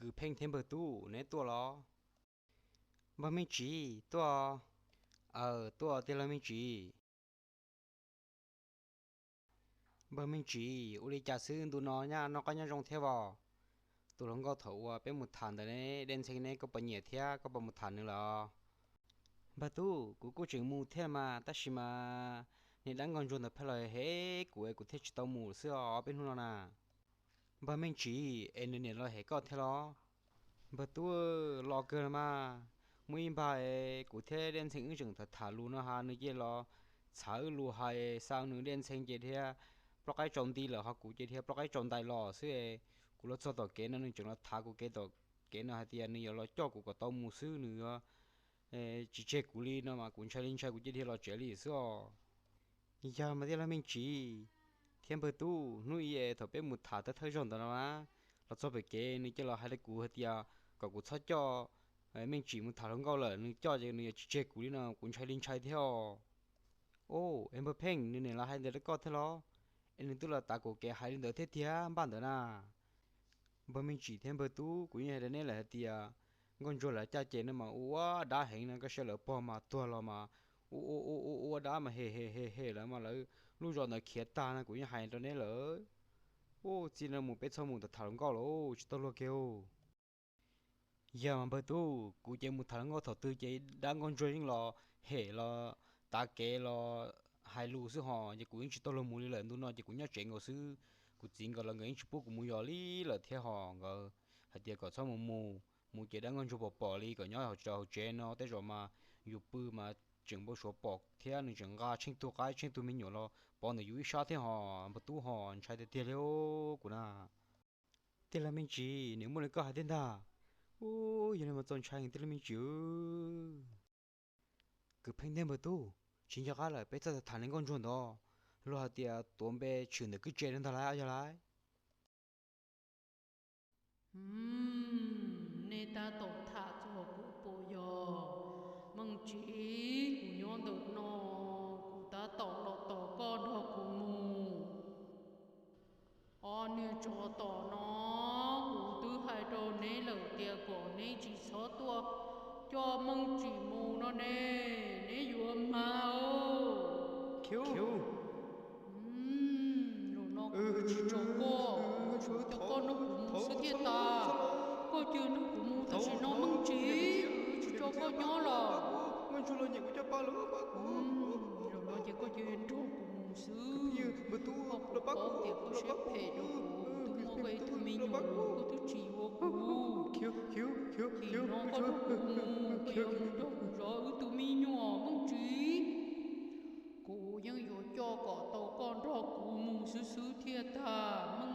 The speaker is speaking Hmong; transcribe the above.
Kwv Pheej thiab npawg Tub, neb tuaj los? Npawg Meej Tsim, tuaj. Aw, tuaj tij laug Meej Tsim. Npawg Meej Tsim, ua li cas xwb ntu no nyob noj qab nyob zoo thiab os? Tus hluas nkauj thaum uas peb mus tham ntawd ne, Dej Ntxhee ne, koj puas nyiam thiab koj puas mus tham nws lawm? Npawg Tub, kuv kuj tseem mus thiab mas, tab sis mas niag dab nkauj ntsuag ntawd pheej los hem kuv es kuv thiaj tsis tau mus xwb os, ob peb hnub no na. Npawg Meej Tsim, es nws niam los hem koj thiab los? Npawg Tub, los kawg los mas. Muaj ib npag es kuv thiab Dej Ntxhee wb tseem tham tham lus no ha, nws cia li los txhav wb lus hais, xa nws Dej Ntxhee ces thiaj ploj qaib tsaus nti lawm, ho kuv ces thiaj ploj qaib tsaus ntais los xwb. Kuv los txog tom kev no nws tseem los thav kuv kev tom kev no hais tias nws yuav los coj kuv kom tau mus xwb, nws yuav tsis tseg kuv li no mas kuv ntshai li ntshai kuv cia li los tsev li xwb os. Yog mas tij laug Meej Tsim thiab npawg Tub, hnub ib es thaum peb mus tham thawj thawj zaug ntawd no na, los txog pem kev nws cia li los hais rau kuv hais tias kom kuv txhob coj Meej Tsim mus tham hluas nkauj lawm, nws coj ces nws yuav tsis tseg kuv li no, kuv ntshai li ntshai thiab os. Ub, es npawg Pheej, nws niam los hais ntawd rau koj thiab los? Es nws twb los tav kuv kev hais li ntawd thiab tiag npaj ntawd na. Npawg Meej Tsim thiab npawg Tub, kuv yeej hais rau neb lawm hais tias nkauj ntsuag lawv caj ces no mas ua ua dab heev no, koj saib lawv pog mas tuag los mas ua ua ua ua dab mas hem hem hem hem lawv mas lawv lub zos ntawd khiav tag no, kuv yeej hais rau neb lawm. Ub, txij no mus peb txhob mus tham tham hluas nkauj lawm, tsis tau luag kiag. Yog mas npawg Tub, kuv ces mus tham hluas nkauj thaum twg ces dab nkauj ntsuag yeej los hem los tav kev los hais lus xwb hos, ces kuv yeej tsis tau luag mus li lawm, ntu no ces kuv nyob tsev nkaus xwb. Kuv txiv nkawd los nkawd yeej tsis pub kuv mus yos li lawm thiab hos, nkawd hais tias kom txhob mus mus, mus ces dab nkauj ntsuag pom pom li, kom nyob hauv tsev no, tej zaum mas yus pw mas tseem npau suav pom thiab nws tseem nqa tsheej tug qaib tsheej tug me nyuam los pov ntawm yus ib sab thiab hos npawg Tub, hos ntshai tiag tiag li kuv na. Tij laug Meej Tsim, nws muaj li koj hais tiag ntag. Ub, yog li mas txaus ntshai tij laug Meej Tsim. Kwv Pheej thiab npawg Tub, tsis nco qab lawm, peb txhob tham li nkauj ntsuag ntawd, luag hais tias tuav npe tshwm ntawm kwj tse no ntag lauj, yog lauj. Nej tab tom tham txog kuv puas yog? Meej Tsim, kuv nyob ntawm no, kuv tab tom los tos koj nrog kuv mus. Ob niag tsov tom no, kuv twb hais rau neb lawm tias kom neb tsis txhob tuaj coj Meej Tsim mus no ne, neb yuav mag. Zaum no kuv tsis tso koj, coj koj nrog kuv mus xwb thiaj tas. Koj cia nrog kuv mus tam sim no Meej Tsim, tsis tso koj nyob los. Zaum no ces koj cia nrog kuv mus xwb. Koj puas paub tias koj siab phem rau kuv, kuv twb muaj koj ib tug me nyuam, koj twb tsis yuav kuv. Zaum no koj nrog kuv mus, koj yuav mus nrog kuv zov wb tug me nyuam Meej Tsim. Kuv yeej yuav coj kom tau koj nrog kuv mus xwb xwb thiaj tas.